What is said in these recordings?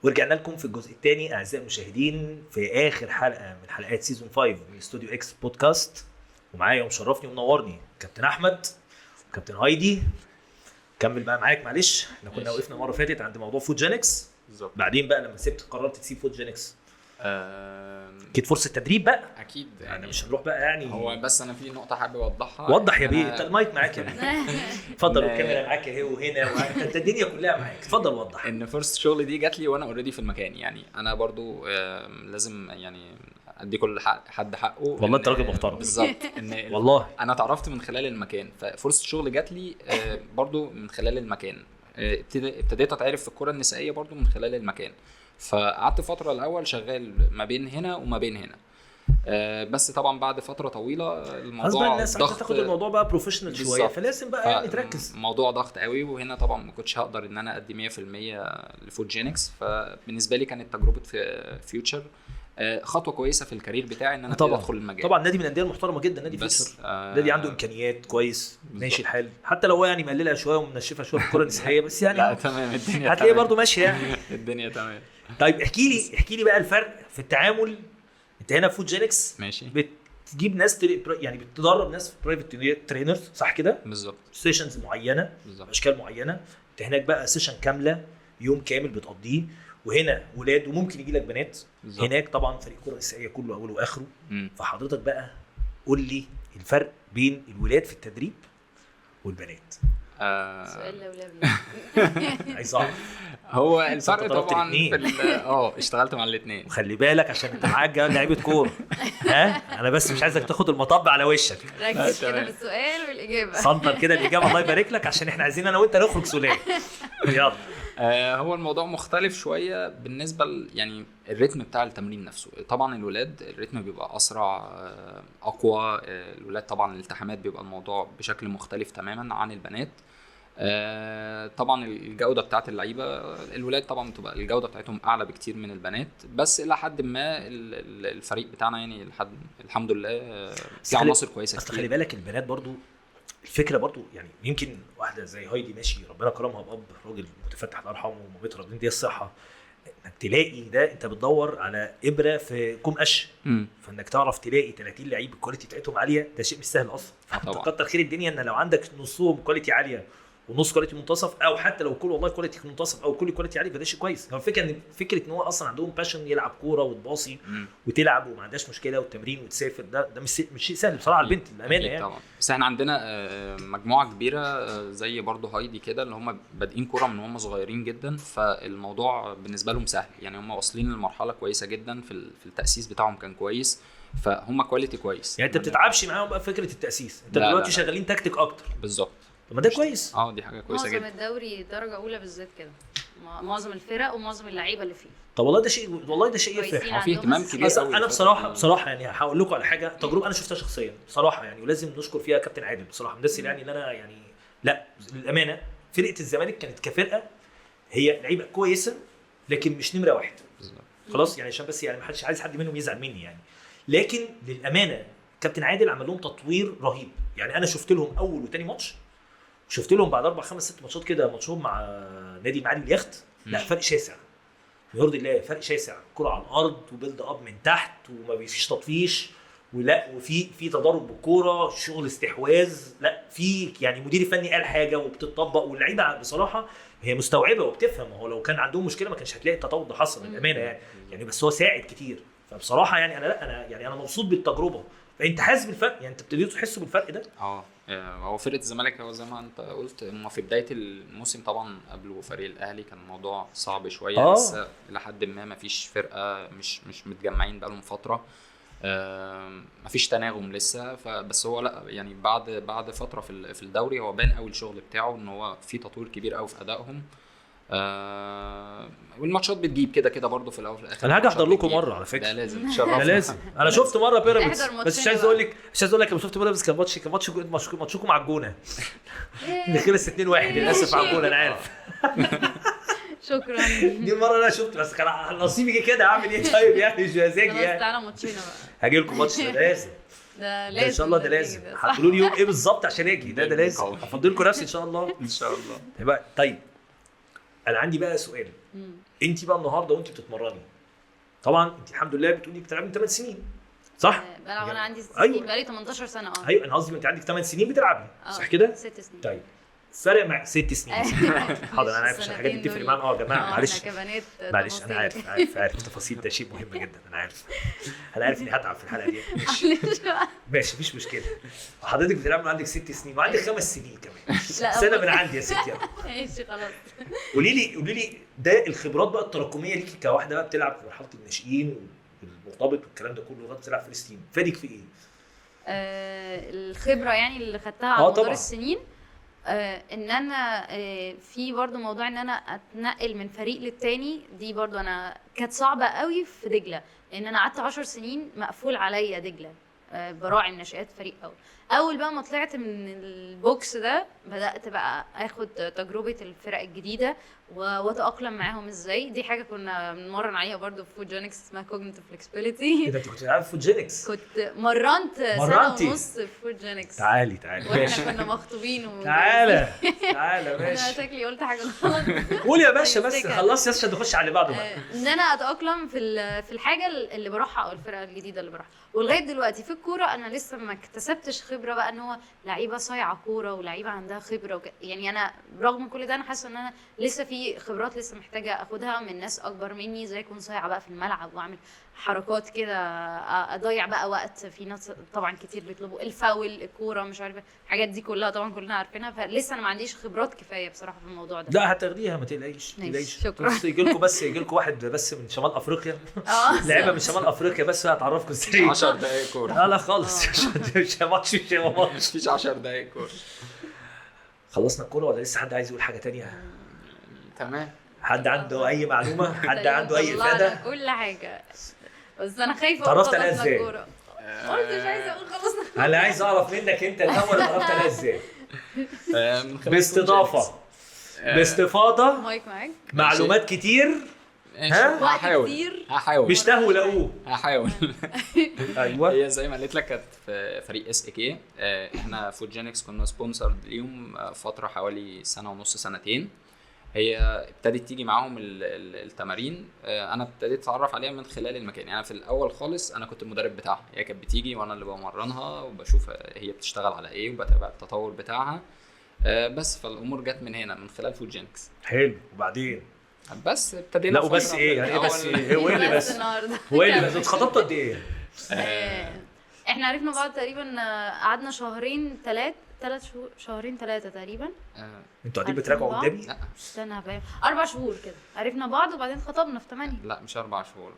ورجعنا لكم في الجزء الثاني اعزائي المشاهدين في اخر حلقة من حلقات season 5 من استوديو اكس بودكاست، ومعايا ومشرفني ومنورني كابتن احمد وكابتن هايدي. كمل بقى معاك، معلش احنا كنا ماشي. وقفنا المرة اللي فاتت عند موضوع فود جينكس. بالظبط. بعدين بقى لما سبت قررت تسيب فود جينكس، اكيد فرصة تدريب بقى. اكيد. يعني مش هنروح بقى يعني. هو بس انا في نقطة حابب اوضحها. وضح يا إن بيه، أنا- انت المايك معاك يا بيه، اتفضل. والكاميرا معاك اهي وهنا انت الدنيا كلها معاك، اتفضل وضح. ان فرصة الشغل دي جات لي وانا already في المكان، يعني انا برضو لازم يعني ادي كل حد حقه. والله انت راجل محترم. بالظبط، ان والله انا اتعرفت من خلال المكان، ففرصه الشغل جات لي برضو من خلال المكان. ابتديت اتعرف في الكره النسائية برضو من خلال المكان، فقعدت فترة الاول شغال ما بين هنا وما بين هنا، بس طبعا بعد فترة طويلة خلاص الموضوع بقى الناس عايزه ضغط. تاخد الموضوع بقى professional شوية، بالظبط. فلازم بقى يعني تركز. موضوع ضغط قوي، وهنا طبعا ما كنتش هقدر ان انا ادي 100% لفود جينكس، فبالنسبه لي كانت تجربه في فيوتشر خطوة كويسة في ال career بتاعي ان انا ابتدي طبعا ادخل المجال. طبعا نادي من الاندية المحترمة جدا نادي بس فيوتشر، نادي عنده امكانيات كويس. بالظبط. ماشي الحال، حتى لو هو يعني مقللها شوية ومنشفها شوية في الكره النسائية، بس يعني لا تمام الدنيا هتلاقيه تمام. برضه ماشي يعني. الدنيا تمام. طيب احكي لي، احكي لي بقى الفرق في التعامل. انت هنا في فود جينكس ماشي. بتجيب ناس يعني بتدرب ناس في private trainers، صح كده؟ بالظبط. sessions معينة بالظبط. باشكال معينة. انت هناك بقى session كامله، يوم كامل بتقضيه، وهنا ولاد وممكن يجي لك بنات. بالظبط. هناك طبعا فريق كره نسائية كله اوله واخره. مم. فحضرتك بقى قول لي الفرق بين الولاد في التدريب والبنات. سؤال لولبي. عايز اعرف. هو الفرق أنت ضربت طبعا الاتنين. في اشتغلت مع الاثنين. وخلي بالك عشان انت معاك لعيبة كورة، ها انا بس مش عايزك تاخد المطب على وشك. ركز كده تمام. في السؤال والاجابة. سنتر كده الاجابة، الله يبارك لك، عشان احنا عايزين انا وانت نخرج سلام. يلا. هو الموضوع مختلف شوية بالنسبة يعني الريتم بتاع التمرين نفسه. طبعا الولاد الريتم بيبقى اسرع، اقوى. الولاد طبعا الالتحامات بيبقى الموضوع بشكل مختلف تماما عن البنات. طبعا الجودة بتاعت اللعيبة، الولاد طبعا بتبقى الجودة بتاعتهم اعلى بكتير من البنات، بس الى حد ما الفريق بتاعنا يعني الحمد لله في عناصر كويسة اصل خلي كتير. بالك البنات برضو الفكرة برضو يعني يمكن واحدة زي هايدي ماشي ربنا كرمها باب راجل متفتح الله يرحمه ومامتها ربنا يديها الصحة، انك تلاقي ده انت بتدور على ابره في كوم قش. فانك تعرف تلاقي 30 لعيب ال quality بتاعتهم عالية ده شيء مش سهل اصلا. طبعا. كتر خير الدنيا ان لو عندك نصهم quality عالية ونص quality منتصف، او حتى لو كل والله quality منتصف او كل quality عالي، فده شيء كويس. هو الفكرة ان فكرة ان هو اصلا عندهم passion يلعب كورة وتباصي وتلعب وما عندهاش مشكلة والتمرين وتسافر، ده مش شيء سهل بصراحة على البنت للامانة أكيد يعني. طبعا. بس احنا عندنا مجموعة كبيرة زي برضو هايدي كده اللي هم بادئين كورة من هم صغيرين جدا، فالموضوع بالنسبة لهم سهل يعني، هم واصلين لمرحلة كويسة جدا في التاسيس بتاعهم كان كويس، فهم quality كويس. يعني انت ما بتتعبش معاهم بقى في فكرة التاسيس، انت لا، لا، دلوقتي لا. شغالين تكتيك اكتر. بالظبط. طب ما ده كويس. دي حاجة كويسة معظم جدا. الدوري درجه اولى بالذات كده، معظم الفرق ومعظم اللعيبة اللي فيه طب والله ده شيء، والله ده شيء يفرح. كويسين. هو في عندهم اهتمام أساس. كبير أصل قوي انا الفترة بصراحة دي. بصراحة يعني هقول لكم على حاجة، تجربه انا شفتها شخصيا بصراحة يعني، ولازم نشكر فيها كابتن عادل بصراحة، من الناس اللي يعني اللي انا يعني لا للامانة فرقه الزمالك كانت كفرقه هي لعيبة كويسة لكن مش نمره واحد. بالظبط. خلاص يعني عشان بس يعني ما حدش عايز حد منهم يزعل مني يعني، لكن للامانة كابتن عادل عمل لهم تطوير رهيب. يعني انا شفت لهم اول وتاني ماتش، شفت لهم بعد 4 5 6 ماتشات كده ماتشهم مع نادي المعادي اليخت، لا فرق شاسع يرضي الله، فرق شاسع، كرة على الارض و build up من تحت وما فيش تطفيش، ولا وفي تضارب بالكورة، شغل استحواذ، لا في يعني مدير فني قال حاجة وبتطبق، واللعيبة بصراحة هي مستوعبة وبتفهم. هو لو كان عندهم مشكلة ما كانش هتلاقي التطور ده حصل للامانة يعني بس هو ساعد كتير. فبصراحة يعني انا لا انا يعني انا مبسوط بالتجربة. فانت حاسس بالفرق يعني، انت ابتديتوا تحسوا بالفرق ده؟ هو فرقه الزمالك هو زي ما انت قلت هم في بداية الموسم طبعا قبلوا فريق الاهلي كان الموضوع صعب شوية. لسه الى حد ما فيش فرقه، مش متجمعين بقالهم فترة، ما فيش تناغم لسه. فبس هو لا يعني بعد فترة في الدوري هو بان قوي الشغل بتاعه ان هو في تطوير كبير قوي في ادائهم. والماتشات بتجيب كده كده برضه في الاول وفي الاخر. انا هاجي احضر لكم الماتشات مرة على فكرة. ده لازم تشرفنا. ده لازم. انا شفت مرة بيراميدز، احضر بس مش عايز ماتشين اقول لك، مش عايز اقول لك لما شفت بيراميدز كان ماتش، كان ماتش ماتشكم مع الجونه اللي خلص 2-1 للاسف على الجونه، انا عارف. شكرا. دي المرة اللي انا شفت، بس كان نصيبي جه كده، اعمل ايه طيب يعني، مش مزاجي خلاص يعني. تعالى ماتشينا بقى. هاجي لكم ماتش ده لازم، ده لازم ده ان شاء الله ده لازم. هتقولوا لي يوم ايه بالظبط عشان اجي، ده لازم. هفضل لكم نفسي ان شاء الله. ان شاء الله. طيب انا عندي بقى سؤال. انت بقى النهارده وانت بتتمرني، طبعا انت الحمد لله بتقولي بتلعبي من 8 سنين صح؟ بلعب وانا عندي 6 أيوة. سنين، بقالي 18 سنة. ايوه انا قصدي انت عندك 8 سنين بتلعبي صح كده؟ 6 سنين. طيب فرق مع 6 سنين. حاضر انا عارف عشان الحاجات دي بتفرق معانا. يا جماعة معلش معلش انا عارف عارف التفاصيل ده شيء مهم جدا. انا عارف، انا عارف اني هتعب في الحلقة دي. ماشي ماشي مفيش مشكلة. حضرتك بتلعبي عندك 6 سنين وعندك 5 سنين كمان، سنة من عندي يا ستي. ماشي خلاص. قولي لي ده الخبرات بقى التراكميه ليكي كواحده بقى بتلعب في مرحلة الناشئين والمرتبط والكلام ده كله لغاية بتلعب في first team، فادك في ايه؟ الخبرة يعني اللي خدتها على مدار السنين، ان انا في برضو موضوع ان انا اتنقل من فريق للتاني، دي برضو انا كانت صعبة قوي في دجله، لان انا قعدت 10 سنين مقفول عليا دجله، براعي ناشئات فريق اول بقى ما طلعت من ال box ده بدات بقى اخد تجربه الفرق الجديدة واتاقلم معاهم ازاي. دي حاجة كنا بنمرن عليها برضو في فوتجينكس، اسمها cognitive flexibility. ايه ده، انت كنت بتلعبي في فوتجينكس؟ كنت مرنت سنة ونص في فوتجينكس. تعالي تعالي، واحنا كنا مخطوبين تعالى تعالى ماشي. انا شكلي قلت حاجة غلط. قول يا باشا بس خلص يا عشان نخش على اللي بعده بقى. ان انا اتاقلم في الحاجة اللي بروحها او الفرقة الجديدة اللي بروحها. ولغاية دلوقتي في الكورة انا لسه ما اكتسبتش خبره بقى ان هو لعيبة صايعه كورة ولعيبة عندها خبره يعني انا برغم كل ده انا حاسه ان انا لسه في خبرات لسه محتاجه اخدها من ناس اكبر مني، زي اكون صايعه بقى في الملعب واعمل حركات كده، اضيع بقى وقت. في ناس طبعا كتير بيطلبوا الفاول، الكورة، مش عارفه الحاجات دي كلها طبعا كلنا عارفينها، فلسه انا ما عنديش خبرات كفاية بصراحة في الموضوع ده. لا هتاخديها ما تقلقيش، ما تقلقيش. شكرا. يجي لكم بس، يجي لكم واحد بس من شمال افريقيا، لعيبة من شمال افريقيا بس هتعرفكم ازاي. 10 دقايق كورة. لا خالص، مش ماتش، مش ماتش، مفيش 10 دقايق كورة. خلصنا الكورة ولا لسه حد عايز يقول حاجة تانية؟ تمام. حد عنده اي معلومة؟ حد عنده اي افاده؟ كل حاجة، بس انا خايفة. اتعرفت عليها ازاي؟ قلت مش عايزه اقول خلصنا. انا عايز اعرف منك انت الاول، اتعرفت عليها ازاي؟ باستضافه، باستفاضة، مايك معاك، معلومات كتير، ها هحاول هحاول، مش تهو لاقوه، هحاول. ايوه هي زي ما قلت لك كانت في فريق SK. احنا فوتجينكس كنا sponsor ليهم فترة حوالي سنة ونص سنتين. هي ابتدت تيجي معاهم التمارين، انا ابتديت اتعرف عليها من خلال المكان. يعني في الاول خالص انا كنت المدرب بتاعها، هي كانت بتيجي وانا اللي بمرنها وبشوف هي بتشتغل على ايه وبتابع التطور بتاعها، بس فالامور جت من هنا من خلال فوتجينكس. حلو. وبعدين بس ابتدينا. لا وبس ايه يعني؟ ايه بس ايه؟ هو ايه اللي بس؟ هو ايه اللي بس؟ اتخطبتوا قد ايه؟ احنا عرفنا بعض تقريبا، قعدنا شهرين ثلاث شهور، شهرين ثلاثة تقريبا. انتوا قاعدين بتراجعوا قدامي؟ لا استنى هفهم. 4 شهور كده عرفنا بعض وبعدين خطبنا في 8. لا مش 4 شهور،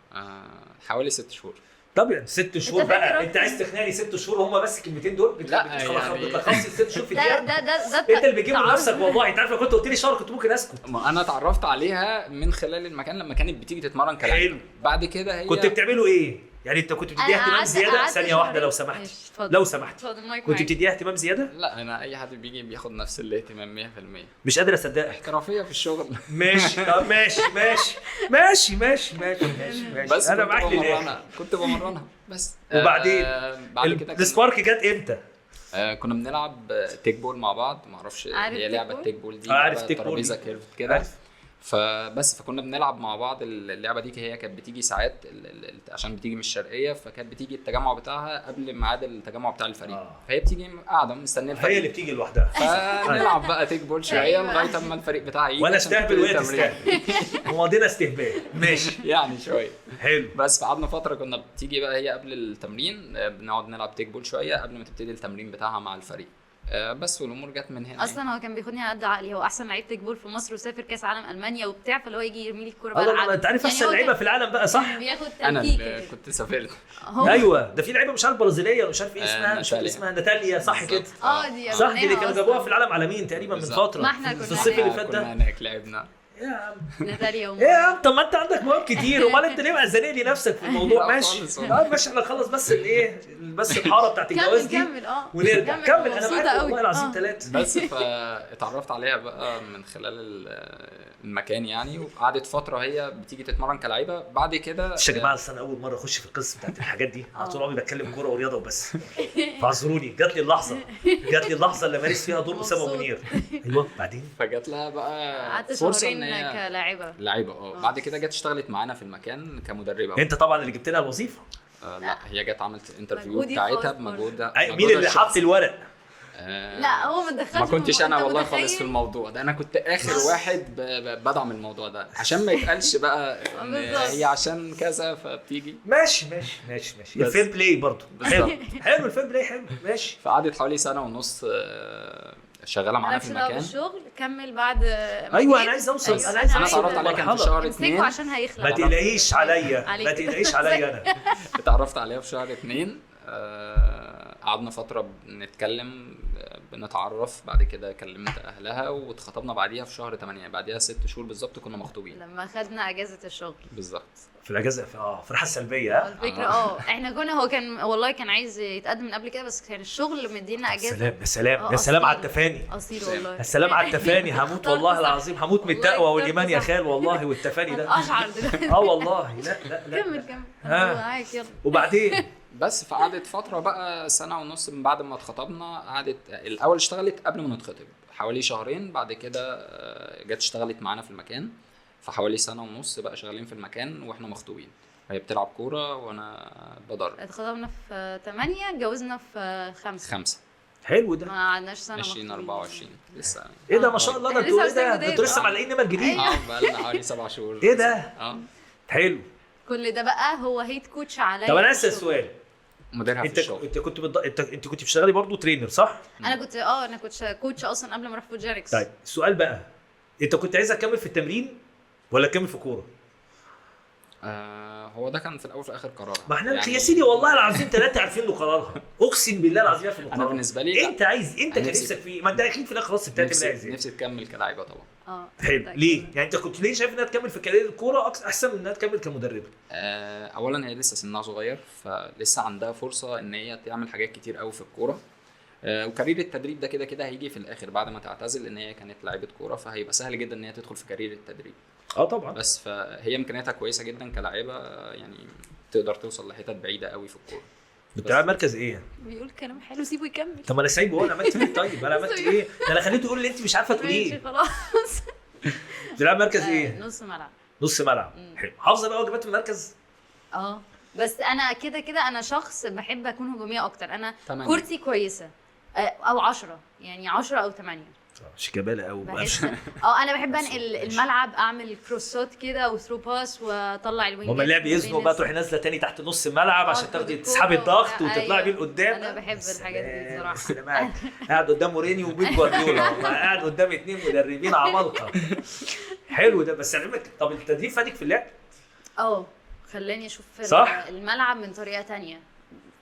حوالي 6 شهور. طب يعني 6 شهور بقى، انت عايز تقنعني 6 شهور هما بس الكلمتين دول؟ لا يعني بتلخصي 6 شهور في دقيقة؟ ده انت اللي بتجيبه لنفسك والله. انت عارف لو كنت قلت لي شهر كنت ممكن اسكت. ما انا اتعرفت عليها من خلال المكان لما كانت بتيجي تتمرن كلاعب. بعد كده هي كنت بتعملوا ايه؟ يعني انت كنت بتديها اهتمام زيادة؟ ثانية واحدة لو سمحت، لو سمحت، كنت بتديها اهتمام زيادة؟ لا انا اي حد بيجي بياخد نفس الاهتمام 100%. مش قادر اصدقك. احترافية في الشغل. ماشي طب ماشي ماشي ماشي ماشي ماشي ماشي، بس انا معاك للاخر. كنت بمرنها بس. وبعدين بعد كده ال spark جت امتى؟ كنا بنلعب teqball مع بعض، ما اعرفش هي لعبه teqball دي، عارف teqball، ترابيزة curve كده، فبس فكنا بنلعب مع بعض اللعبة دي. هي كانت بتيجي ساعات عشان بتيجي من الشرقية، فكانت بتيجي التجمع بتاعها قبل ميعاد التجمع بتاع الفريق. فهي بتيجي قاعدة مستنيه الفريق، هي اللي بتيجي لوحدها، فنلعب بقى teqball شوية لغاية اما الفريق بتاعها يجي، وانا استهبل وهي تستهبل، وماضينا استهبال ماشي يعني شوية. حلو. بس فقعدنا فترة كنا بتيجي بقى هي قبل التمرين، بنقعد نلعب teqball شوية قبل ما تبتدي التمرين بتاعها مع الفريق، بس والامور جت من هنا. اصلا هو كان بياخدني على قد عقلي، هو احسن لعيب teqball في مصر وسافر كاس عالم المانيا وبتاع، فاللي هو يجي يرمي لي الكورة بقى. الله، انت عارف احسن لعيبة في العالم بقى صح؟ بياخد انا تركيك. كنت سافرت. ايوه ده في لعيبة مش عارف برازيليه ولا مش عارف ايه اسمها، مش عارف اسمها، ناتاليا صح كده؟ دي صح، دي اللي كانوا جابوها في العالم عالمين تقريبا من فترة، ما احنا في الصيف اللي فات ده كنا هناك لعبنا. يا عم ناتاليا ايه يا عم، طب ما انت عندك مواهب كتير، امال انت ليه مأزنق لي نفسك في الموضوع؟ ماشي ماشي، احنا نخلص بس الايه، بس الحارة بتاعت الجواز دي كمل ونرجع كمل. انا معاك والله العظيم 3. بس فاتعرفت عليها بقى من خلال المكان يعني، وقعدت فترة هي بتيجي تتمرن كلاعيبه. بعد كده يا جماعة انا اول مرة اخش في القصة بتاعت الحاجات دي، انا طول عمري بتكلم كورة ورياضة وبس، فاعذروني. جات لي اللحظة، جات لي اللحظة اللي مارس فيها دور اسامة منير. ايوه بعدين فجات لها بقى فرصة ان انا كلاعبه. لعيبة. بعد كده جت اشتغلت معانا في المكان كمدربه. انت طبعا اللي جبت لها الوظيفة. لا، هي جت عملت interview بتاعتها بمجهودها. مين اللي حط الورق؟ لا هو ما اتدخلش. ما كنتش انا والله خالص في الموضوع ده، انا كنت اخر واحد بدعم الموضوع ده عشان ما يتقالش بقى إن هي عشان كذا فبتيجي. ماشي ماشي ماشي ماشي، ال fair play برضه حلو، حلو ال fair play حلو، ماشي. فقعدت حوالي 1.5 سنة شغالة معانا في المكان. الشغل كمل بعد. ايوه انا عايز اوصل. أيوة. انا عايز انا اتعرفت عليها كان في شهر 2. عشان هيخلع. ما تقلقيش عليا، ما تقلقيش عليا. انا اتعرفت عليها في شهر 2. قعدنا فترة بنتكلم بنتعرف، بعد كده كلمت اهلها واتخطبنا بعديها في شهر 8، بعديها 6 شهور بالظبط كنا مخطوبين. لما خدنا اجازه الشغل بالظبط. في الاجازة فرحه سلبية. الفكرة احنا كنا، هو كان والله كان عايز يتقدم من قبل كده، بس كان الشغل مدينا اجازه. سلام يا سلام يا سلام على التفاني. اصيل والله. يا سلام على التفاني، هموت والله العظيم، هموت من التقوى والايمان يا خال والله، والتفاني ده اشعر دلوقتي. والله. لا لا لا، كمل كمل معاك يلا. وبعدين بس فقعدت فترة بقى 1.5 سنة من بعد ما اتخطبنا. قعدت الاول اشتغلت قبل ما نتخطب حوالي 2 شهر، بعد كده جت اشتغلت معانا في المكان، فحوالي 1.5 سنة بقى شغالين في المكان واحنا مخطوبين. هي بتلعب كورة وانا بدرب. اتخطبنا في 8، اتجوزنا في 5. حلو ده، ما قعدناش سنة. 2024 لسه. ايه ده ما شاء الله، ده انتوا ايه ده، انتوا لسه معلقين نمر جديد. بقى لنا حوالي 7 شهور. ايه ده؟ حلو. كل ده بقى هو head coach عليا. طب انا عايز اسال سؤال. مديرها في الشغل. انت كنت بتشتغلي برضو trainer صح؟ انا كنت انا كنت coach اصلا قبل ما اروح فوجيركس. طيب السؤال بقى، انت كنت عايزه تكمل في التمرين ولا تكمل في كورة؟ هو ده كان في الاول وفي الاخر قرارها. ما احنا يعني يا سيدي والله العظيم 3 عارفين له قرارها، اقسم بالله العظيم عارفين له قرارها. انا بالنسبة لي انت عايز، انت كان نفسك في، ما انت اكيد في الاخر خلاص بتاعت عايز نفسي تكمل كلاعيبه طبعا. حلو. ليه؟ يعني انت كنت ليه شايف انها تكمل في career الكورة احسن من انها تكمل كمدربه؟ اولا هي لسه سنها صغير، فلسه عندها فرصة ان هي تعمل حاجات كتير قوي في الكورة. و career التدريب ده كده كده هيجي في الاخر بعد ما تعتزل، ان هي كانت لعيبة كورة، فهيبقى سهل جدا ان هي تدخل في career التدريب. طبعا. بس فهي امكانياتها كويسة جدا كلاعيبه، يعني تقدر توصل لحتت بعيدة قوي في الكورة. بتلعب مركز ايه؟ بيقول كلام حلو، سيبه يكمل. طب انا سايبه، هو انا عملت ايه؟ طيب انا عملت ايه؟ ده انا خليته يقول اللي انت مش عارفه تقوليه. خلاص. بتلعب مركز ايه؟ نص ملعب. نص ملعب. حلو. حافظه بقى واجبات المركز؟ بس انا كده كده انا شخص بحب اكون هجومية اكتر. انا كورتي كويسة، او 10 يعني 10 او 8. شيكابالا او انا بحب انقل الملعب، اعمل كروسات كده و through pass واطلع ال wing. هما اللاعب يزنق بقى تروحي نازله تاني تحت نص الملعب عشان تاخدي تسحبي الضغط وتطلعي بيه لقدام. انا بحب الحاجات دي بصراحة. قاعد قدام مورينيو وبيب جوارديولا، والله قاعد قدام 2 مدربين عمالقة. حلو ده. بس علمك، طب التدريب فادك في اللعب؟ خلاني اشوف الملعب من طريقه تانية،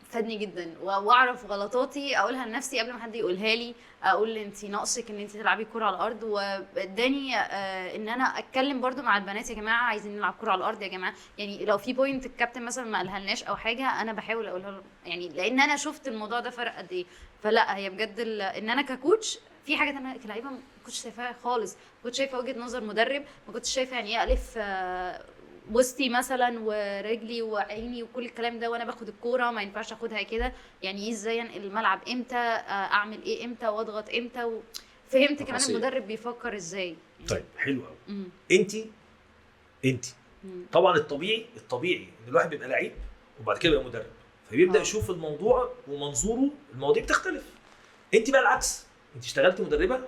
فادني جدا، واعرف غلطاتي اقولها لنفسي قبل ما حد يقولها لي، اقول انت ناقصك ان انت تلعبي كورة على الارض. واداني ان انا اتكلم برضو مع البنات، يا جماعة عايزين نلعب كورة على الارض يا جماعة، يعني لو في point الكابتن مثلا ما قالها لناش او حاجة انا بحاول اقولها له، يعني لان انا شفت الموضوع ده فرق قد ايه. فلا هي بجد ان انا ك coach في حاجات انا كلاعيبه ما كنتش شايفاها خالص، ما كنتش شايفه وجهه نظر مدرب، ما كنتش شايفه يعني ايه الف وسطي مثلا ورجلي وعيني وكل الكلام ده وانا باخد الكورة ما ينفعش اخدها كده، يعني ايه ازاي انقل الملعب امتى، اعمل ايه امتى، واضغط امتى فهمت كمان المدرب بيفكر ازاي. طيب حلو قوي. انت طبعا الطبيعي ان الواحد بيبقى لعيب وبعد كده بيبقى مدرب، فبيبدا يشوف الموضوع ومنظوره، المواضيع بتختلف. انت بقى العكس، انت اشتغلتي مدربه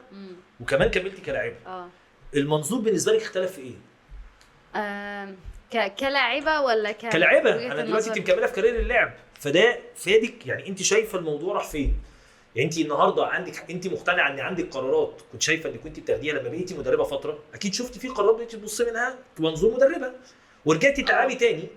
وكمان كملتي كلاعيبه. المنظور بالنسبة لك اختلف في ايه؟ كلاعبه ولا كلاعبه؟ انا دلوقتي انت مكملة في career اللعب، فده فادك يعني. انت شايفه الموضوع راح فين؟ يعني انت النهارده عندك، انت مقتنعة ان عندك قرارات كنت شايفه انك كنت بتاخديها لما بقيتي مدربه فترة، اكيد شفتي في قرارات بقيتي تبصي منها بمنظور مدربه ورجعتي تلعبي تاني.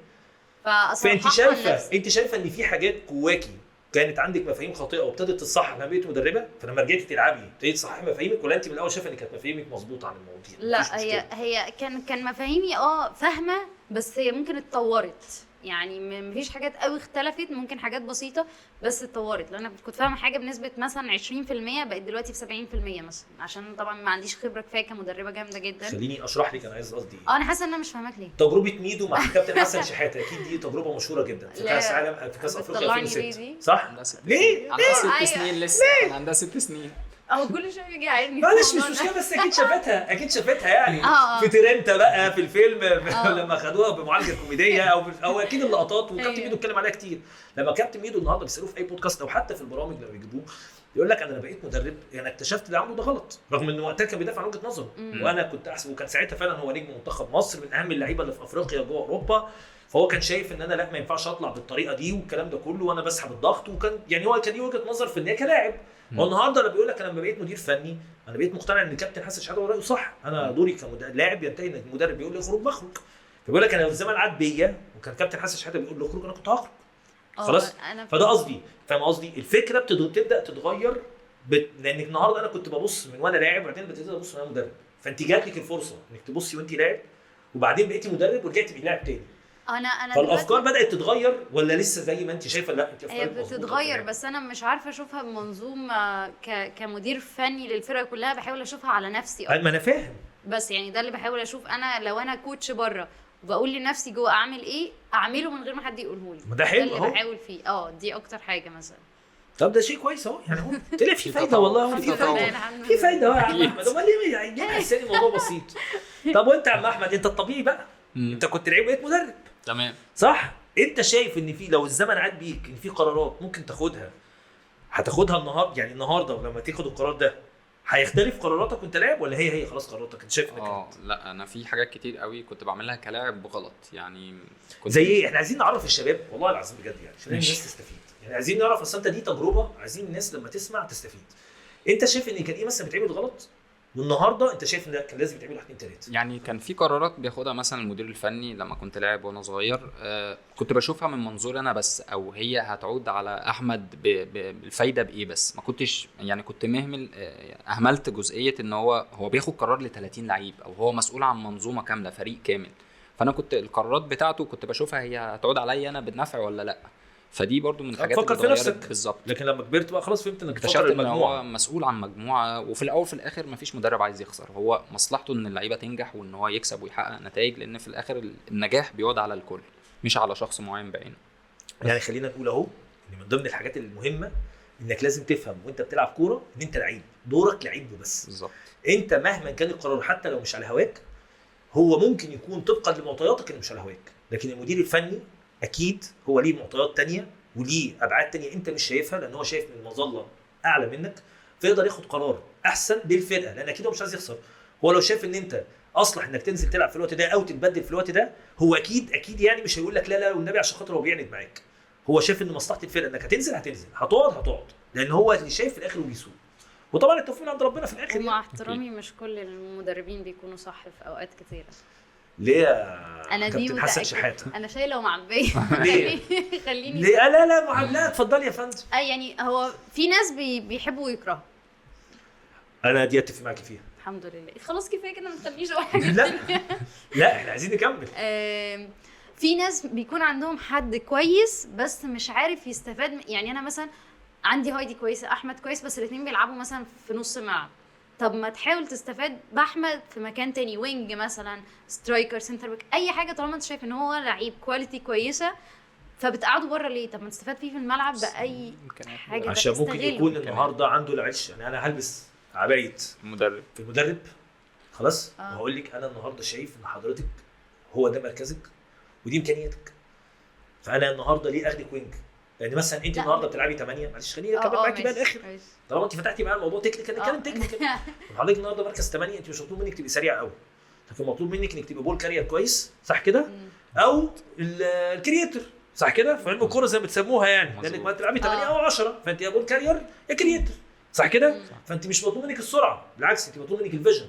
فانت شايفه، انت شايفه ان في حاجات جواكي كانت عندك مفاهيم خاطئه وابتدت تتصحح لما بقيتي مدربه، فلما رجعتي تلعبي ابتديتي تصححي مفاهيمك، ولا انت من الاول شايفه ان كانت مفاهيمك مظبوطة عن المواضيع؟ لا هي كان مفاهيمي فاهمه، بس هي ممكن اتطورت، يعني مفيش حاجات قوي اختلفت، ممكن حاجات بسيطة بس اتطورت. لان انا كنت فاهمه حاجة بنسبة مثلا 20%، بقت دلوقتي في 70% مثلا، عشان طبعا ما عنديش خبره كفاية كمدربه جامدة جدا. خليني اشرح لك انا عايز قصدي ايه. انا حاسه ان انا مش فاهماك ليه. تجربه ميدو مع الكابتن حسن شحاته، اكيد دي تجربه مشهورة جدا في كاس عالم، في كاس افريقيا 2006، صح؟ ليه؟ عندها 6 سنين لسه، كان عندها 6 سنين. هو كل شوية بيجي يعايرني. معلش مش مشكلة، بس اكيد شافتها، اكيد شافتها يعني في ترنتا بقى في الفيلم لما خدوها بمعالجة كوميدية او اكيد اللقطات، وكابتن ميدو اتكلم عليها كتير. لما كابتن ميدو النهارده بيسالوه في اي بودكاست او حتى في البرامج لما بيجيبوه يقول لك انا بقيت مدرب، يعني اكتشفت اللي عمله ده غلط، رغم انه وقتها كان بيدافع عن وجهه نظره، وانا كنت احسب، وكان ساعتها فعلا هو نجم منتخب مصر من اهم اللعيبة اللي في افريقيا جوه اوروبا، فهو كان شايف ان انا لا ما ينفعش اطلع بالطريقة دي والكلام ده كله، وانا بسحب الضغط، وكان يعني هو كان ليه وجهه نظر في ان هي كلاعب. هو النهارده اللي بيقول لك انا لما بقيت مدير فني انا بقيت مقتنع ان الكابتن حسن شحاته رايه صح، انا دوري كلاعب ينتهي ان المدرب بيقول لي اخرج بخرج. فبيقول لك انا لو الزمن عاد بيا وكان كابتن حسن شحاته بيقول لي اخرج انا كنت هخرج خلاص. فده قصدي، فاهم قصدي؟ الفكرة بتبدا تتغير لان النهارده انا كنت ببص من وانا لاعب، وبعدين ببتدي ابص وانا مدرب، فانت جات لك الفرصة انك تبصي وانت لاعب، وبعدين بقيتي مدرب ورجعتي بقيتي لاعب تاني. انا فالافكار بدات تتغير ولا لسه زي ما انت شايفه؟ لا انت افكارك بتتغير، بس انا مش عارفه اشوفها بمنظومة كمدير فني للفرقة كلها، بحاول اشوفها على نفسي. ما انا فاهم، بس يعني ده اللي بحاول اشوف. انا لو انا coach بره وبقول لنفسي جوه اعمل ايه، اعمله من غير ما حد يقوله لي. ما ده حلو اللي بحاول فيه. دي اكتر حاجة مثلا. طب ده شيء كويس اهو، يعني هو طلع في فايده والله، في فايده، في فايده اهو يا عم احمد. امال ليه يعني حسيت الموضوع بسيط؟ طب وانت يا عم احمد، انت الطبيعي بقى، انت كنت لعيب بقيت مدرب، تمام صح؟ انت شايف ان في لو الزمن عاد بيك ان في قرارات ممكن تاخدها هتاخدها النهارده، يعني النهارده لما تاخد القرار ده هيختلف قراراتك وانت لاعب، ولا هي خلاص قراراتك انت شايف انك لا انا في حاجات كتير قوي كنت بعملها كلاعب غلط. يعني كنت زي ايه؟ احنا عايزين نعرف الشباب والله العظيم بجد، يعني عشان الناس تستفيد، يعني عايزين نعرف اصل انت دي تجربه، عايزين الناس لما تسمع تستفيد. انت شايف ان كان ايه مثلا بيتعمل غلط والنهارده انت شايف ان كان لازم يتعمل 1 2 3؟ يعني كان في قرارات بياخدها مثلا المدير الفني لما كنت لاعب وانا صغير، كنت بشوفها من منظور انا بس، او هي هتعود على احمد بالفايده بايه، بس ما كنتش يعني كنت مهمل، اهملت جزئية ان هو بياخد قرار ل 30 لعيب، او هو مسؤول عن منظومة كاملة فريق كامل. فانا كنت القرارات بتاعته كنت بشوفها هي هتعود عليا انا بالنفع ولا لا. فدي برضو من الحاجات اللي اللي اتغيرت بالظبط. لكن لما كبرت بقى خلاص فهمت انك اكتشفت ان هو مسؤول عن مجموعة، وفي الاول في الاخر مفيش مدرب عايز يخسر، هو مصلحته ان اللعيبة تنجح وان هو يكسب ويحقق نتائج، لان في الاخر النجاح بيقعد على الكل مش على شخص معين بعينه. يعني خلينا نقول اهو ان من ضمن الحاجات المهمة انك لازم تفهم وانت بتلعب كورة ان انت لعيب، دورك لعيب وبس. بالظبط. انت مهما كان القرار حتى لو مش على هواك، هو ممكن يكون طبقا لمعطياتك انه مش على هواك، لكن المدير الفني اكيد هو ليه معطيات تانية وليه ابعاد تانية انت مش شايفها، لان هو شايف من مظلة اعلى منك، فيقدر ياخد قرار احسن للفرقة، لان اكيد هو مش عايز يخسر. هو لو شايف ان انت اصلح انك تنزل تلعب في الوقت ده او تتبدل في الوقت ده، هو اكيد اكيد يعني مش هيقول لك لا لا والنبي عشان خاطر هو بيعند معاك. هو شايف ان مصلحة الفرقة انك هتنزل هتنزل، هتقعد هتقعد، لان هو اللي شايف في الاخر وبيسوق. وطبعا التوفيق من عند ربنا في الاخر. ومع احترامي مش كل المدربين بيكونوا صح في اوقات كتيرة. ليه يا كابتن حسن شحاته؟ انا شايله ومعبيه. ليه؟ خليني ليه؟ لا لا معاملات، اتفضلي يا فندم. يعني هو في ناس بيحبوا ويكرهوا. انا دي اتفق معاكي فيها. الحمد لله. خلاص كفاية كده، ما تخلينيش اقول حاجة. لا لا احنا عايزين نكمل. في ناس بيكون عندهم حد كويس بس مش عارف يستفاد. يعني انا مثلا عندي هايدي كويسة، احمد كويس، بس الاثنين بيلعبوا مثلا في نص ملعب. طب ما تحاول تستفاد باحمد في مكان تاني، wing مثلا، striker، center back، اي حاجة، طالما انت شايف ان هو لعيب quality كويسة فبتقعده بره ليه؟ طب ما تستفاد فيه في الملعب باي حاجة. عشان ممكن يكون النهارده عنده العش. يعني انا هلبس عباية المدرب في المدرب خلاص، وهقول لك انا النهارده شايف ان حضرتك هو ده مركزك ودي امكانياتك، فانا النهارده ليه اخدك wing؟ لان مثلا انت النهارده بتلعبي 8، معلش خليني اكمل معاكي بقى الاخر، طالما انت فتحتي معايا الموضوع technical نتكلم technical. حضرتك النهارده مركز 8، انت مش مطلوب منك تبقي سريعة قوي، لكن مطلوب منك انك تبقي ball carrier كويس، صح كده؟ او ال creator، صح كده؟ في علم الكورة زي ما بتسموها يعني، لانك ما تلعبي 8 او 10، فانت يا ball carrier يا creator، صح كده؟ فانت مش مطلوب منك السرعة، بالعكس انت مطلوب منك ال vision،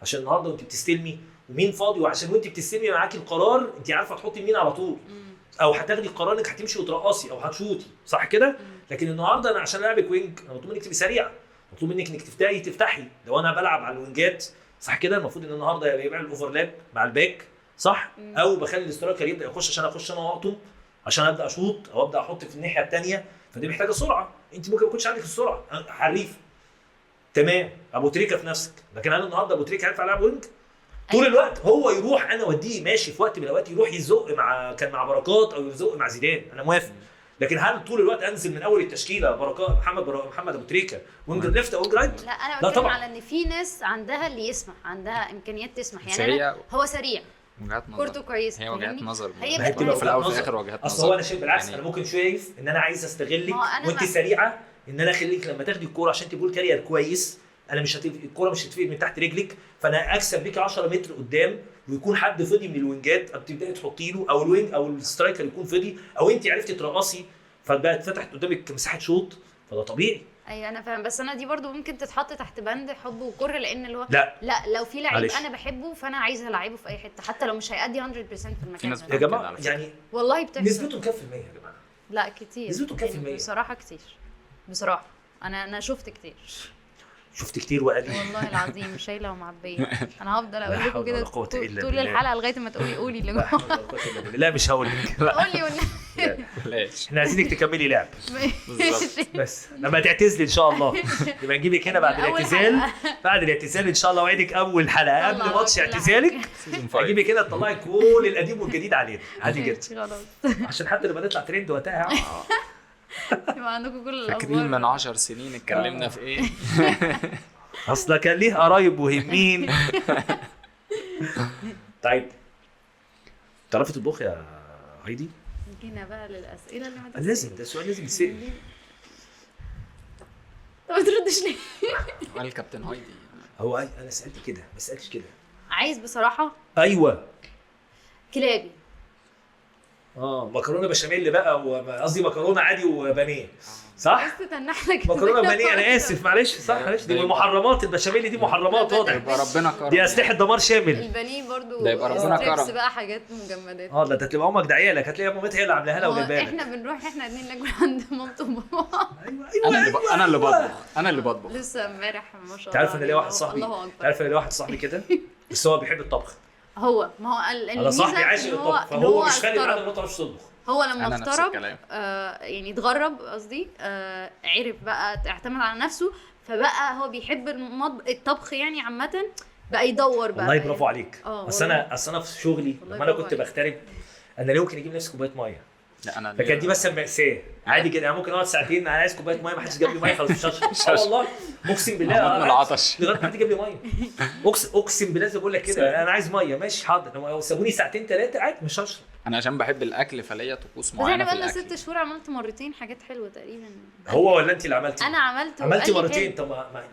عشان النهارده وانت بتستلمي ومين فاضي، وعشان وانت بتستلمي معاكي القرار انت عارفه تحطي مين على طول، او هتاخدي القرار انك هتمشي وترقصي او هتشوطي، صح كده؟ لكن النهارده انا عشان العبك wing انا مطلوب منك تبقي سريعة، مطلوب منك انك تفتحي. لو انا بلعب على الوينجات، صح كده، المفروض ان النهارده يبقى ال overlap مع ال back، صح؟ او بخلي ال striker يبدا يخش عشان اخش انا واقطم، عشان ابدا اشوط او ابدا احط في الناحية الثانية، فدي محتاجه سرعة. انت ممكن ما يكونش عندك السرعة، حريف تمام ابو تريكه في نفسك، لكن انا النهارده ابو تريكه عارف العب wing طول الوقت، هو يروح انا اوديه ماشي في وقت من الاوقات يروح يزق مع كان مع بركات او يزق مع زيدان، انا موافق. لكن هل طول الوقت انزل من اول التشكيلة بركات محمد ابو تريكه wing left او wing right؟ لا انا بتكلم على ان في ناس عندها اللي يسمح، عندها امكانيات تسمح. يعني أنا هو سريع، وجهات نظر، كورته كويسة، هي وجهات نظر، هي بتبقى في الاول وفي الاخر وجهات نظر. اصل هو انا شايف بالعكس يعني انا ممكن شايف ان انا عايز استغلك وانت سريعة، ان انا اخليك لما تاخدي الكورة عشان تبقى carrier كويس، انا مش الكورة مش هتفيد من تحت رجلك، فانا اكسب بيك 10 متر قدام، ويكون حد فضي من ال wing ات بتبداي تحطي له، او ال wing او ال striker يكون فضي، او انت عرفتي ترقصي فبقت فتحت قدامك مساحة شوط، فده طبيعي. ايوه انا فاهم، بس انا دي برضو ممكن تتحط تحت بند حب وكره، لان اللي هو لا لو في لعيب انا بحبه فانا عايزه العبه في اي حتة، حتى لو مش هيأدي 100% في المكان ده. يا جماعة يعني والله بتحصل. نسبته كام في المية يا جماعة؟ لا كتير، نسبته كام في المية؟ بصراحة كتير، بصراحة انا شفت كتير، شفت كتير وقليل والله العظيم، شايله ومعبيه. انا هفضل اقول لكم كده طول الحلقة لغاية ما تقولي قولي اللي جوه. لا مش هقول لك، قولي ولا بلاش، احنا عايزينك تكملي لعب بالظبط، بس لما تعتزلي ان شاء الله يبقى نجيبك هنا بعد الاعتزال، بعد الاعتزال ان شاء الله اوعدك اول حلقة قبل ماتش اعتزالك اجيبك هنا تطلعي كل القديم والجديد علينا عادي جدا، عشان حتى لما نطلع ترند وقتها يبقى عندكم كل الاخبار. فاكرين من 10 سنين اتكلمنا في ايه؟ اصل كان ليه قرايب مهمين. طيب تعرفي تطبخي يا هايدي؟ جينا بقى للاسئلة اللي ما لازم، ده سؤال لازم يتسال. طب ما تردش ليه؟ قال الكابتن هايدي. هو انا سالت كده، ما سالتش كده. عايز بصراحة؟ ايوه. كلابي. مكرونه بشاميل بقى، قصدي مكرونه عادي وبانيه، صح؟ بس تنحلك مكرونه بانيه، انا اسف معلش، صح معلش، دي محرمات، البشاميل دي محرمات واضح. يبقى ربنا كرم، دي اسلحة دمار شامل. البانيه برضو ده يبقى ربنا كرم بقى، حاجات مجمدات. لا ده تبقى امك داعيه لك، هتلاقي مامتها هي اللي عاملاها لها وجايباها لك. احنا بنروح احنا الاثنين ناكل عند مامته وبابا. ايوه انا اللي بطبخ لسه امبارح ما شاء الله. تعرف ان ليا واحد صاحبي، تعرف ان ليا واحد صاحبي كده، بس هو بيحب الطبخ. هو ما هو انا صاحبي عاشق الطبخ، فهو مش خالي معانا ما تعرفش تطبخ. هو لما اغترب يعني اتغرب قصدي، عرف بقى اعتمد على نفسه، فبقى هو بيحب الطبخ يعني عامة، بقى يدور بقى. والله برافو عليك. اصل انا في شغلي لما انا كنت بغترب، انا ليه ممكن اجيب نفسي كوباية مية؟ لا انا فكانت دي مثلا مأساة عادي كده، انا ممكن اقعد ساعتين انا عايز كوباية مية، ما حدش جاب لي مية خلاص مش هشرب. والله اقسم بالله من العطش لغاية ما حد جاب لي مية. اقسم بالله زي بقول لك كده، انا عايز مية ماشي حاضر، لو سابوني ساعتين ثلاثة عادي مش هشرب. انا عشان بحب الاكل فليا طقوس معينة في الاكل. بس احنا بقالنا 6 شهور عملت مرتين حاجات حلوة تقريبا. هو ولا انت اللي عملتي؟ انا عملت. عملتي مرتين؟ طب ما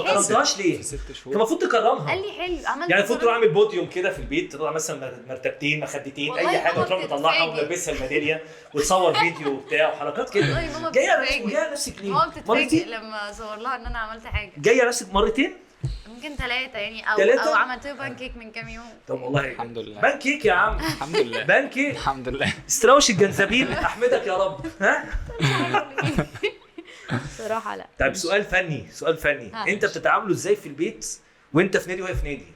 كرمتهاش ليه؟ 6 شهور المفروض تكرمها. قال لي حلو عملت، يعني المفروض تروح اعمل بوديوم كده في البيت، تطلع مثلا مرتبتين مخدتين اي حاجة، وتروح مطلعها ولبسها الميداليه وتصور فيديو وبتاع وحركات كده. والله ماما جاية نفسك ليه؟ ماما بتتفاجئ لما صور لها ان انا عملت حاجة. جاية نفسك مرتين؟ ممكن 3 يعني، او عملت بانكيك من كام يوم. طب والله الحمد لله. بانكيك يا عم. الحمد لله بانكيك الحمد لله. استراوش الجنزبيل احمدك يا رب. ها صراحة لا. طيب سؤال فني، سؤال فني، انت بتتعاملوا ازاي في البيت وانت في نادي وهي في نادي؟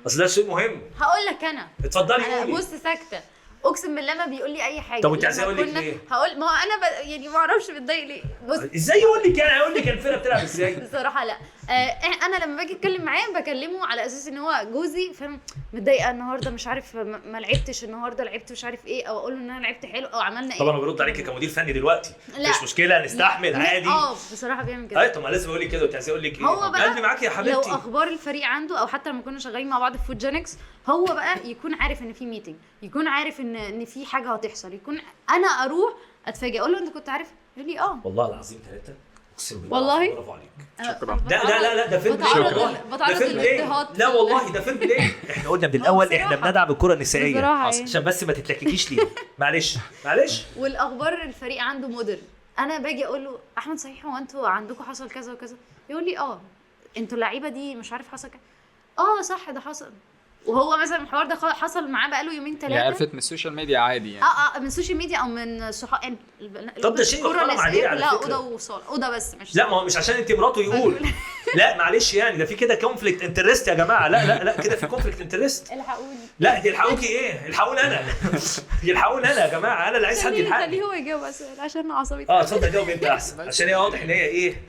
اصل ده شيء مهم. هقول لك انا. اتفضلي قولي. بص ساكته اقسم بالله ما بيقول لي اي حاجة. طب انت عايزه اقول لك ليه؟ هقول ما هو انا يعني ما اعرفش بتضايق ليه. بص ازاي يقول لك يعني؟ هيقول لك الفرقة بتلعب ازاي؟ بصراحة لا، انا لما باجي اتكلم معاه بكلمه على اساس ان هو جوزي، فاهم؟ متضايقة النهارده مش عارف ما لعبتش النهارده، لعبت مش عارف ايه، او اقول له ان انا لعبت حلو او عملنا ايه. طبعا هو بيرد عليك كمدير فني دلوقتي مش مشكلة نستحمل عادي. بصراحة بيعمل كده. ايوه طب ما لازم اقول لك كده. انت عايزه اقول لك ايه؟ هو بقى قلبي معاك يا حبيبتي. لو اخبار الفريق عنده، او حتى لما كنا شغالين مع بعض في فوت جينكس، هو بقى يكون عارف ان في meeting، يكون عارف ان في حاجة هتحصل، يكون انا اروح اتفاجئ اقول له انت كنت عارف؟ يقول لي اه. والله العظيم 3 اقسم بالله. والله برافو عليك. شكرا. لا لا لا لا ده fair play. بتعرض للاضطهاد. لا والله ده fair play. احنا قلنا من الاول احنا بندعم الكره النسائية عشان بس ما تتلككيش ليه. معلش معلش. والاخبار الفريق عنده موديل، انا باجي اقول له احمد صحيح هو انتوا عندكم حصل كذا وكذا؟ يقول لي اه انتوا اللعيبة دي مش عارف حصل كذا. اه صح ده حصل. وهو مثلا الحوار ده حصل معاه بقاله يومين 3. يعني عرفت من ال social media عادي يعني. من ال social media او من صحاب. طب ده شيء محترم عليه على لا فكرة. اوضة وصاله، اوضة بس مش. لا ما هو مش عشان انت مراته يقول. لا معلش يعني ده في كده conflict interest يا جماعة. لا لا لا كده في conflict interest. الحقوني. لا دي الحقوكي ايه؟ الحقوني انا. يلحقوني انا يا جماعة، انا اللي عايز حد يلحقني. خليه هو يجاوب اسئلة عشان عصبي. اتفضل جاوب انت احسن، عشان هي واضح ان هي ايه.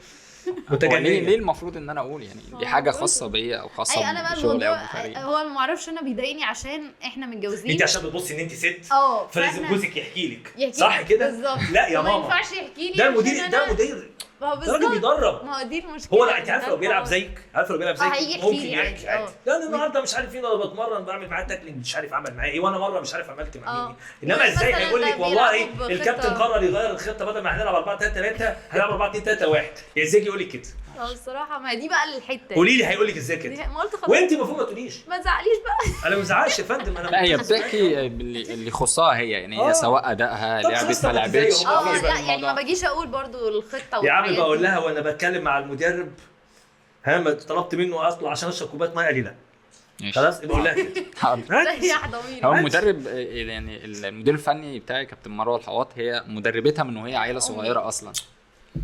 متجنيه. ليه المفروض ان انا اقول يعني؟ دي حاجة خاصة بيا او خاصة بشغلي او بفريقي. هو ما اعرفش انا بيضايقني عشان احنا متجوزين. انت عشان بتبصي ان انت ست فلازم جوزك يحكي لك، صح كده؟ لا يا ماما ما ينفعش يحكي لي، ده المدير، ده مدير، ده راجل بيدرب. ما هو دي المشكلة. هو لا انت عارفه لو بيلعب زيك، عارفه لو بيلعب زيك ممكن يحكي عادي. لا انا النهارده مش عارف فين، انا بتمرن بعمل معاه tackling مش عارف عمل معاه ايه، وانا مرة مش عارف عملت مع مين. انما ازاي هيقول لك والله الكابتن قرر يغير الخطة، بدل ما هنلعب 4 3 3 هنلعب 4 2 3 1؟ ازاي يقول لك كده؟ الصراحة ما دي بقى الحتة. قولي لي هيقول لك ازاي كده؟ وانت المفروض ما تقوليش. ما تزعليش بقى. انا ما بزعلش يا فندم. انا لا هي بتحكي اللي يخصها هي يعني، هي سواء ادائها لعبت ما لعبتش. لا يعني ما باجيش اقول برضو الخطة. يا عم بقول لها وانا بتكلم مع المدرب، ها ما طلبت منه اطلع عشان اشرب كوباية مية، قال لي لا. خلاص بقول لها كده. هو المدرب يعني المدير الفني بتاعي كابتن مروه الحواط، هي مدربتها من وهي عيله صغيرة اصلا.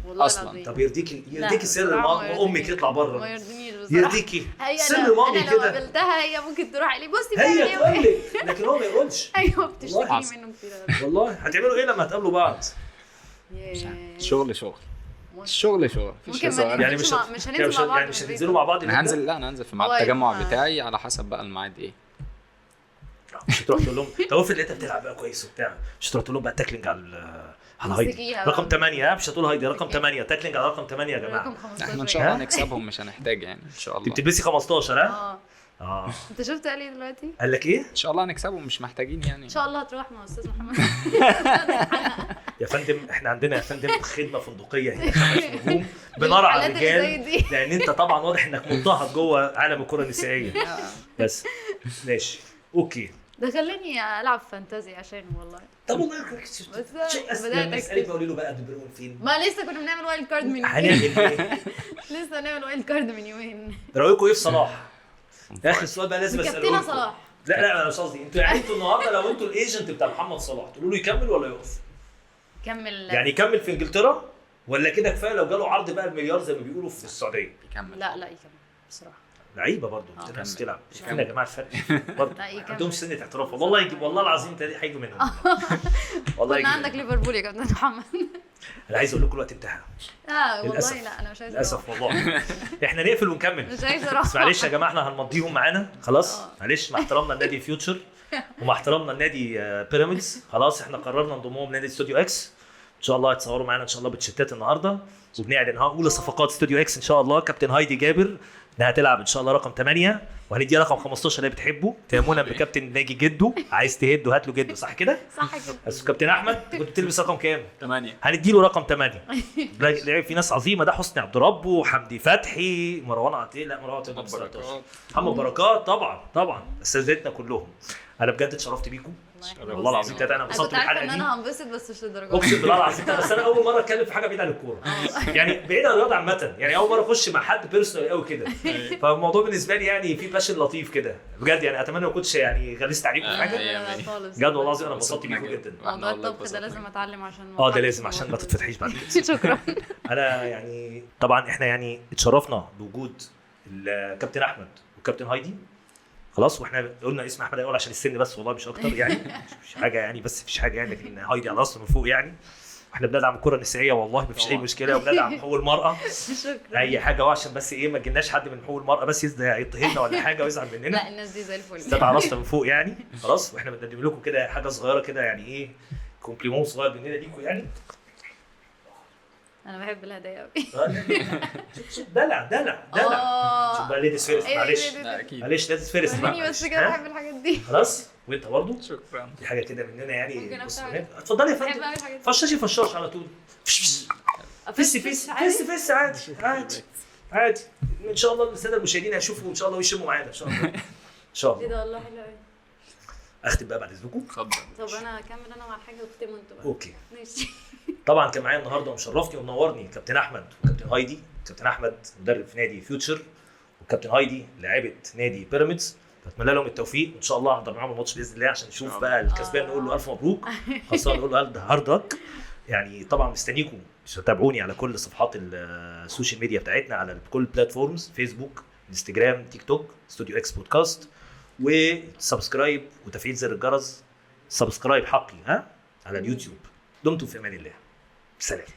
اصلا طب يرضيكي سر ماما امك يطلع بره؟ ما يرضينيش بصراحة. يرضيكي سر مامي كده؟ انا لو قابلتها هي ممكن تروح عليه بصي هي تقول لك، لكن هو ما يقولش. ايوه بتشتكي منه كتير والله. هتعملوا ايه لما هتقابلوا بعض؟ شغل شغل شغل شغل. يعني مش هننزل مع بعض، يعني مش هتنزلوا مع بعض؟ انا هنزل، لا انا هنزل في ميعاد التجمع بتاعي على حسب بقى الميعاد ايه. مش هتروح تقول لهم طب افرض لقيتها بتلعب بقى كويس وبتاع، مش هتروح تقول لهم بقى tackling على هايدي رقم 8؟ مش هتقول هايدي رقم 8 tackling على رقم 8 يا جماعة. احنا ان شاء الله نكسبهم، مش هنحتاج يعني ان شاء الله. انت بتلبسي 15؟ ها انت شفت قال ايه دلوقتي؟ قال لك ايه؟ ان شاء الله هنكسبهم، مش محتاجين يعني. ان شاء الله هتروح مع استاذ محمد. يا فندم احنا عندنا يا فندم خدمة فندقيه هنا 5 نجوم، بنرعى الرجال، لان انت طبعا واضح انك مضطهد جوه عالم الكره النسائية. بس ماشي okay. ده خلاني العب fantasy عشان والله. طب والله بدات اسالك بقول له بقى دي بروين فين؟ ما لسه كنا بنعمل wild card من هنعمل ايه؟ لسه نعمل wild card من يومين. رايكم ايه في صلاح؟ اخر سؤال بقى لازم اساله. كابتن صلاح. لا لا انا مش قصدي انتوا، يعني انتوا النهارده لو انتوا ال agent بتاع محمد صلاح تقولوا له يكمل ولا يقف؟ يكمل. يعني يكمل في انجلترا ولا كده كفاية لو جاله عرض بقى المليار زي ما بيقولوا في السعودية؟ يكمل. لا لا يكمل بصراحة. لعيبة برضه بتعرف تلعب. شايفين يا جماعة الفرق برضه عندهم سنة اعتراف والله. يجيب والله العظيم تاني هيجوا منهم والله. كنا عندك ليفربول يا كابتن محمد. انا عايز اقول لكم الوقت انتهى. والله لا انا مش عايز للاسف والله. احنا نقفل ونكمل. مش عايز اروح. بس معلش يا جماعة احنا هنمضيهم معانا خلاص. معلش مع احترامنا لنادي فيوتشر ومع احترامنا لنادي بيراميدز، خلاص احنا قررنا نضمهم لنادي استوديو اكس. ان شاء الله هتصوروا معانا ان شاء الله بتشتات النهارده، وبنعلن اولى صفقات استوديو اكس ان شاء الله كابتن هايدي جابر، انها هتلعب ان شاء الله رقم 8، وهنديها رقم 15 اللي بتحبه تيمونا بكابتن ناجي جدو. عايز تهده هات له جدو، صح كده؟ صح كده. بس كابتن احمد كنت بتلبس رقم كام؟ 8. هندي له رقم 8. لعب في ناس عظيمة، ده حسني عبد ربه وحمدي فتحي، مروان عطية، لا مروان عطية 19، محمد بركات طبعا طبعا، اساتذتنا كلهم. انا بجد اتشرفت بيكم والله العظيم. انا انبسطت بالحلقة دي. انا هنبسط بس مش للدرجة، اقسم بالله العظيم. بس انا اول مرة اتكلم في حاجة بعيدة عن الكورة، يعني بعيد عن الرياضة عامة، يعني اول مرة اخش مع حد personal قوي كده، فالموضوع بالنسبة لي يعني في passion لطيف كده بجد. يعني اتمنى ما كنتش يعني غلست عليكم في حاجة بجد والله العظيم. انا انبسطت بيكم جدا. موضوع الطبخ ده لازم اتعلم عشان ده لازم عشان ما تتفتحيش بعد كده. شكرا. انا يعني طبعا احنا يعني اتشرفنا بوجود الكابتن احمد والكابتن هايدي. خلاص واحنا قلنا اسم احمد الاول عشان السن بس والله مش اكتر يعني، مش حاجة يعني، بس مفيش حاجة يعني، لكن هايدي على راسنا من فوق يعني. واحنا بندعم الكره النسائية والله مفيش اي مشكلة، وبندعم حقوق المراة. شكرا. اي حاجة، عشان بس ايه ما تجيلناش حد من حقوق المراة بس يضطهدنا ولا حاجة ويزعل مننا. لا الناس دي زي الفل، ده على راسنا من فوق يعني. خلاص واحنا بنقدم لكم كده حاجة صغيرة كده يعني ايه compliment صغير مننا ليكم يعني. انا بحب الهدايا قوي. دلع دلع دلع. شوف بقى ladies first، معلش معلش ladies first بقى بس كده بحب الحاجات دي. خلاص وانت برضه شكرا. دي حاجة كده مننا يعني. اتفضلي يا فندم، فشاشي فشاش على طول. فس فس فس فس عادي عادي عادي. ان شاء الله السادة المشاهدين هيشوفوا ان شاء الله ويشموا معانا ان شاء الله. ان شاء الله. ايه ده والله حلو قوي. اختم بقى بعد اذنكم. اتفضل. طب انا اكمل انا مع الحاجة واختموا انتوا بقى. okay ماشي. طبعا كان معايا النهارده ومشرفني ومنورني كابتن احمد وكابتن هايدي. كابتن احمد مدرب في نادي فيوتشر، وكابتن هايدي لاعبه نادي بيراميدز. بتمنى لهم التوفيق وان شاء الله هحضر معاهم الماتش باذن الله عشان نشوف بقى الكسبان، نقول له الف مبروك، خسران نقول له hard luck يعني. طبعا مستنيكم تتابعوني على كل صفحات ال social media بتاعتنا، على كل platforms، فيسبوك، انستجرام، تيك توك، استوديو اكس بودكاست، و subscribe وتفعيل زر الجرس، subscribe حقي ها على اليوتيوب. دمتم في امان الله. سلام.